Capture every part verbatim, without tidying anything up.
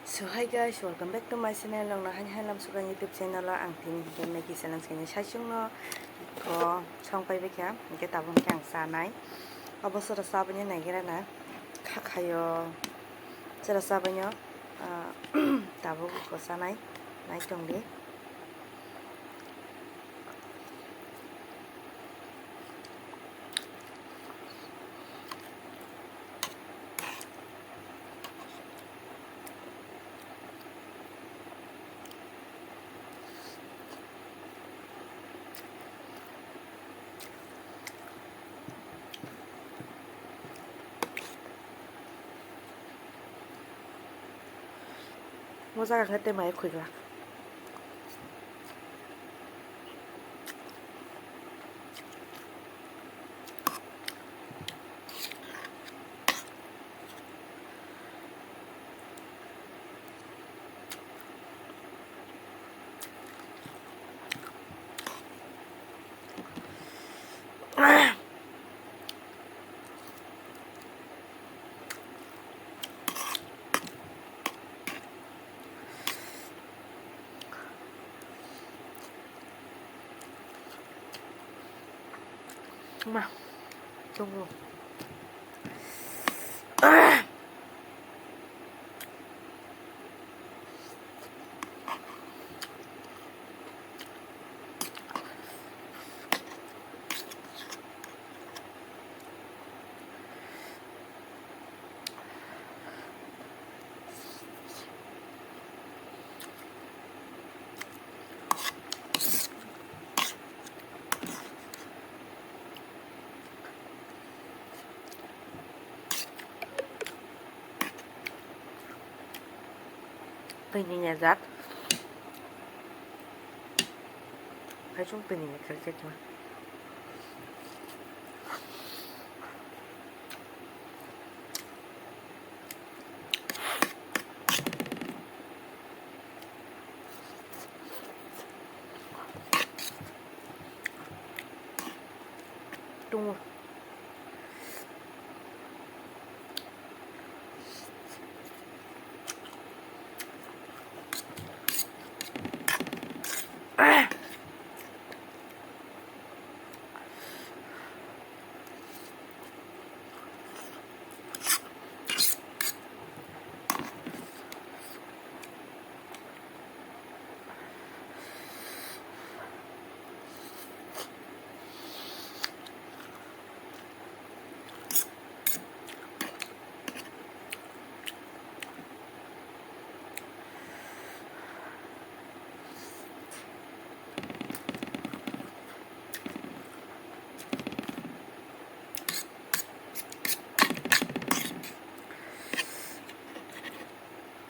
So hi guys, welcome back to my channel. Nokna hani hai lam sukang YouTube channel o ang tini hingke Maggi challenge khaini saichung no ko song pai bekha, hingke tabuk hingke ang chanai. Obo sora chabani naigira na khakhayo, sora chabani o, ah, tabuk ko chanai, nai tong di. Mo jaga khe tei mai khoi glak. Ma, tunggu. Twi ni ya jak. Hai chung twi ni ya kar jak ma. Tungo.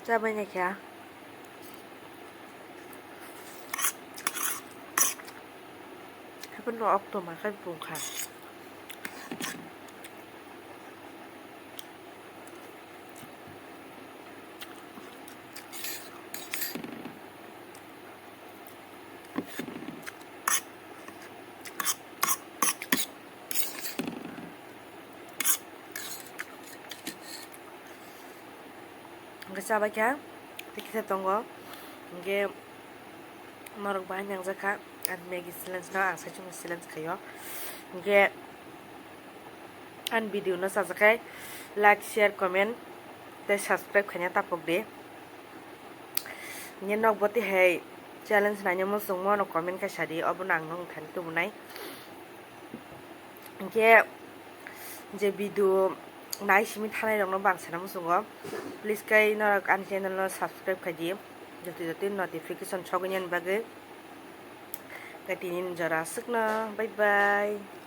Chabai naikha. Haikhe no okto ma khe bungkha. Hingke chabaikha, tei kisa tongo, hingke norok bahai nangjakha, ani Maggi challenge no ang saichung challenge khaio, hingke ani video no chajakhe like, share, comment tei subscribe khaina tapok di. Hingke nok bo tihai challenge naina muchungma no comment khe sadi, obono ang nokni thani tubunai. Hingke je video nai simi thanai rokno bang sana muchungo, please khe norok ani channel no subscribe khaidi, jotoi jotoi notification sogwi nani bagwi. Khe tini jora aswkno, bye bye.